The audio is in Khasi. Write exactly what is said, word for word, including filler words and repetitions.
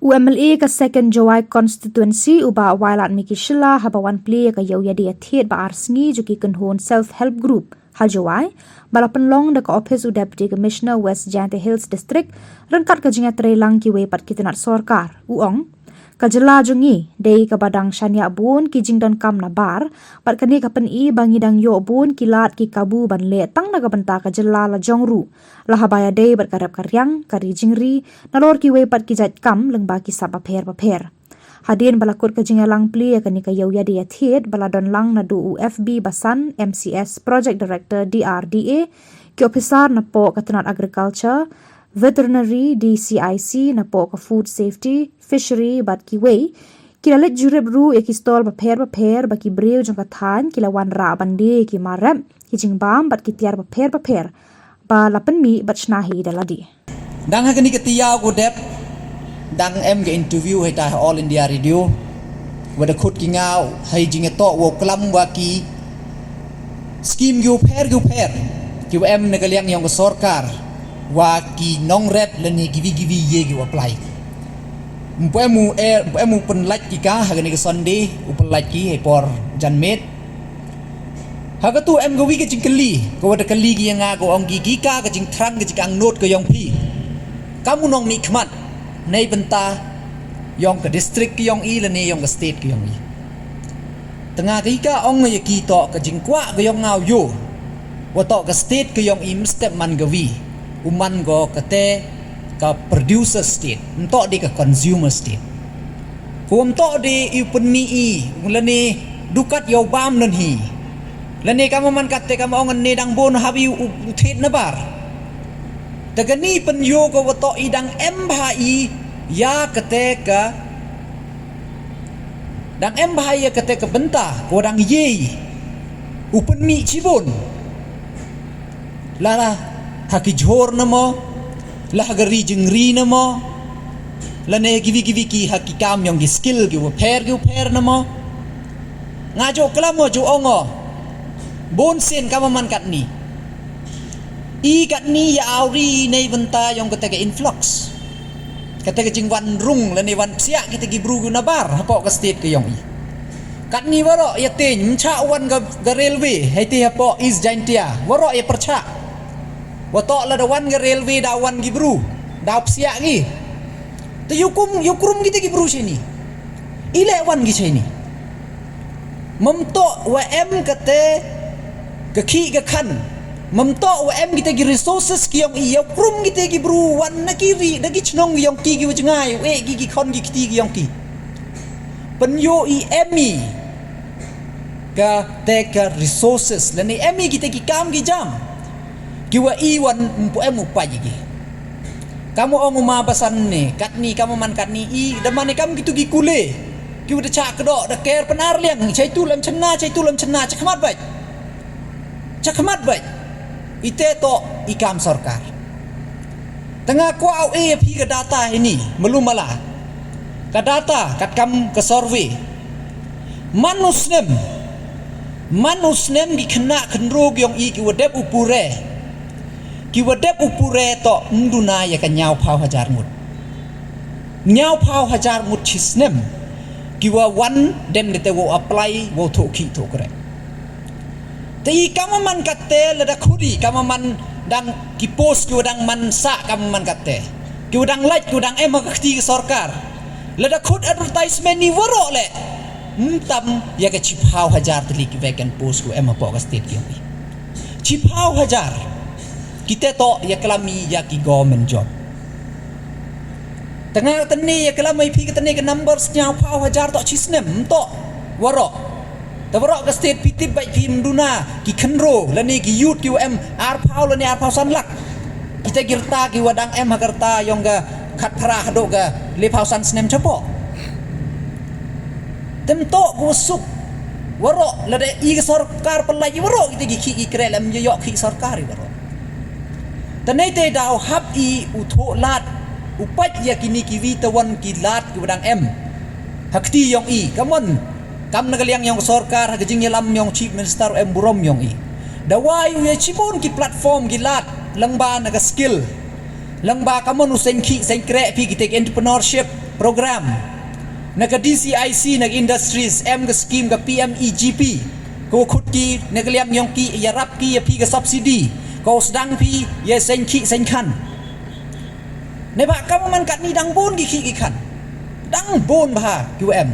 U M L A ka Second Jowai Constituency, u Bah Wailadmiki Shylla, haba wan plie ïa ka ïew ïadei ïathied ba ar sngi jong ki kynhun Self Help Group ha Jowai, ba la pynlong da ka ophis u Deputy Commissioner West Jaintia Hills District, ryngkat ka jingïatreilang kiwei pat ki tnat sorkar, u ong: Ka jylla jong ngi dei kaba dang shaniah bun ki jingdonkam nabar, bad kane ka pyni ba ngi dang ïoh bun ki lad ki kabu ban leh tang na ka bynta ka jylla lajong ruh, la haba ïadei bad ka rep ka riang, ka ri jingri, nalor kiwei pat ki jait kam lyngba ki sap bapher bapher. Hadien ba la kut ka jingïalang plie ïa kane ka ïew ïadei ïathied, ba la don lang naduh u F B Basan, M C S Project Director, D R D A, ki ophisar napoh ka tnat Agriculture, Veterinary, D C I C, napoh ka Food Safety, Fishery bad kiwei, ki la leit jurip ruh ïa ki stall bapher bapher ba ki briew jong ka thaiñ ki la wanrah ban die ïa ki mar rep, ki jingbam bad ki tiar bapher bapher ba la pynmih bad shna hi da lade. Dang ha kane ka taïew ko dep, dang em ka interview hei tai ha All India Radio, wa da khot ki nga hei jingïatoh wow klam wa ki skim kiwa pher kiwa pher kiwa em na ka liang yong ka sorkar, wa ki nongrep lane kiwi kiwi ye kiwa apply. Ym pu em u, eh, ym pu em u pynlait ki ka ha kane ka Sunday, u pynlait ki hei por janmiet. Ha katu em kawi ka jingkylli, kawa da kylli ki ïa nga, ka ong ki, ki ka, ka jingthrang, ka jingangnud ka yong phi, kam u nongmihkhmat na i bynta yong ka district ka yong i lane yong ka state ka yong i. Te nga ka i ka ong ïa ki, toh ka jingkwah ka yong nga u ïoh, wa toh ka state ka yong i mynstep man kawi, u man ko kate ka producer state, ym toh de ka consumer state. Ko ym toh de i u pynmih i lane du kat ïa u bam lane hi, lane kam man kate, kam ong ne dang bun hap i u, u thied nabar. Te kane i pynïoh ko wa toh i dang em bha i ïa kate ka, dang em bha i ïa kate ka bynta ko dang ye i u pynmih chibun. La la ha ki jhur na mo, la ha ka ri jingri na mo, lane kiwi kiwi ki ha ki kam yong ki skill kiwa pher kiwa pher na mo. Nga ju klam o, ju ong o, bun sien kam man katni. I katni ïa awri i na i bynta yong kate ka influx, kate ka jingwan rung lane wan psiah kite ki bru kiwa nabar hapoh ka state ka yong i. Katni waroh ïa teng, ym chah wan ka, ka railway hei te hapoh East Jaintia, waroh ïa pyrchah. Wa toh lada wan ka railway da wan ki bru, da psiah ki. Te ïa u krum, ïa u krum kite ki bru shane, i leh wan ki shane. Ym toh wa em kate ka khih ka khan, ym toh wa em kite ki resources ki yong i, ïa u krum kite ki bru wan na ki ri, na ki chnong yong ki kiwa jngai, u eh ki, ki khon ki kti ki yong ki. Pynïoh i em i kate ka resources lane em i kite ki kam ki jam kiwa i wan ym pu em u pait ïa ki. Kam u ong u ma Basan ne, katni kam man katni i, da man i kam kitu ki kule kiwa da chah kdoh da ker pynar liang, chaitu lem chynna, chaitu lem chynna, chakhmat bait. Chakhmat bait. Ite toh i kam sorkar. Te nga kwah u e ïa phi ka data hini, malu mala. Ka data katkam ka survey, man u snem, man u snem ki khynnah khynroo ki yong i kiwa dep u pure, kiwa dep u pure toh ym duna ïa ka ñiaw phaw hajar ngut. Ñiaw phaw hajar ngut chi snem kiwa wan dem dete wow apply, wow thoh khih thoh kreh. Te i kam man kate, lada khut i kam man dang ki post kiwa dang man sah, kam man kate kiwa dang lait, kiwa dang em ha ka kti ka sorkar, lada khut advertisement i waroh leh, ym tam ïa ka chiphaw hajar tylli ki vacant post kiwa em hapoh ka state ki yong i. Chiphaw hajar. Kite toh ïa klam i ïa ki government job. Te nga tynne ïa klam i phi ka tynne ka number ñiaw phaw hajar toh chi snem, ym toh waroh. Te waroh ka state phi tip bait phi, ym duna ki khynroo lane ki youth kiwa em ar phaw lane ar phaw san lak. Kite ki rta kiwa dang em ha ka rta yong ka khatphra haduh ka le phaw san snem chapoh. Te ym toh ko suk. Waroh lada i ka sorkar pynlait i waroh kite ki khih ki kreh, lem ïa ïoh khih sorkar i waroh. Te neite daw hap i u thoh lad, u pait ïa kini kiwi, te wan ki lad kiwa dang em ha kti yong i. Kamon, kam na ka liang yong ka sorkar, ha ka jingïalam yong Chief Minister em burom yong i. Da wai u ïa chibun ki platform ki lad, lyngba na ka skill, lyngba kamon u seng khih seng kreh phi, kite ki entrepreneurship, program na ka D C I C, na ka industries, em ka scheme ka P M E G P, ka wa khut ki na ka liang yong ki, ïarap ki ïa phi ka subsidy, ka wa sdang phi ïa seng khih seng khan. Ne ba kam man katni dang bun ki khih ki khan, dang bun bha ki wa em.